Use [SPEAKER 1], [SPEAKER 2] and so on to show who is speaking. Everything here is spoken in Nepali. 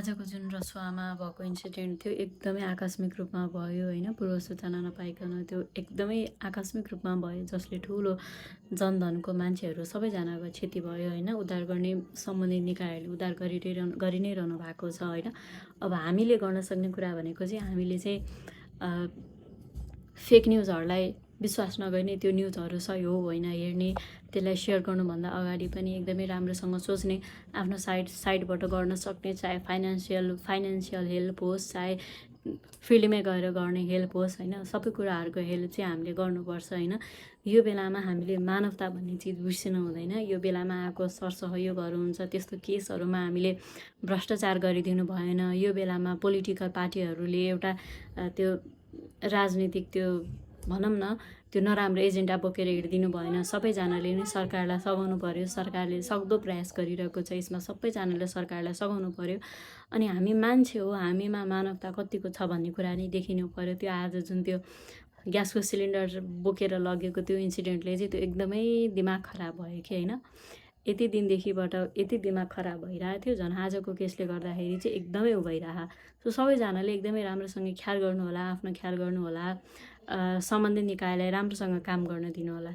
[SPEAKER 1] आजको जुन रसुवामा भएको इन्सिडेन्ट थियो एकदमै आकस्मिक रूपमा भयो होइन, पूर्व सूचना नपाइकन त्यो एकदमै आकस्मिक रूपमा भयो, जसले ठुलो जनधनको मान्छेहरू सबैजनाको क्षति भयो होइन। उद्धार गर्ने सम्बन्धित निकायहरूले उद्धार गरि नै रहनु भएको छ होइन। अब हामीले गर्न सक्ने कुरा भनेको चाहिँ हामीले चाहिँ फेक न्युजहरूलाई विश्वास नगर्ने, त्यो न्युजहरू सही हो होइन हेर्ने, त्यसलाई सेयर गर्नुभन्दा अगाडि पनि एकदमै राम्रोसँग सोच्ने, आफ्नो साइडबाट गर्न सक्ने, चाहे फाइनेन्सियल हेल्प होस्, चाहे फिल्डमै गएर गर्ने हेल्प होस् होइन, सबै कुराहरूको हेल्प चाहिँ हामीले गर्नुपर्छ होइन। यो बेलामा हामीले मानवता भन्ने चिज बिर्सिनु हुँदैन। यो बेलामा आएको सरसहयोगहरू हुन्छ, त्यस्तो केसहरूमा हामीले भ्रष्टाचार गरिदिनु भएन। यो बेलामा पोलिटिकल पार्टीहरूले एउटा त्यो राजनीतिक त्यो भनौँ न त्यो नराम्रो एजेन्डा बोकेर हिँडिदिनु भएन। सबैजनाले नै सरकारलाई सघाउनु पर्यो। सरकारले सक्दो प्रयास गरिरहेको छ, यसमा सबैजनाले सरकारलाई सघाउनु पर्यो। अनि हामी मान्छे हो, हामीमा मानवता कतिको छ भन्ने कुरा नै देखिनु पर्यो। त्यो आज जुन त्यो ग्यासको सिलिन्डर बोकेर लगेको त्यो इन्सिडेन्टले चाहिँ त्यो एकदमै दिमाग खराब भयो कि होइन। यति दिनदेखिबाट यति दिमाग खराब भइरहेको थियो, झन् आजको केसले गर्दाखेरि चाहिँ एकदमै उ भइरह। सो सबैजनाले एकदमै राम्रोसँग ख्याल गर्नुहोला, आफ्नो ख्याल गर्नुहोला, सम्बन्धित निकायलाई राम्रोसँग काम गर्न दिनुहोला।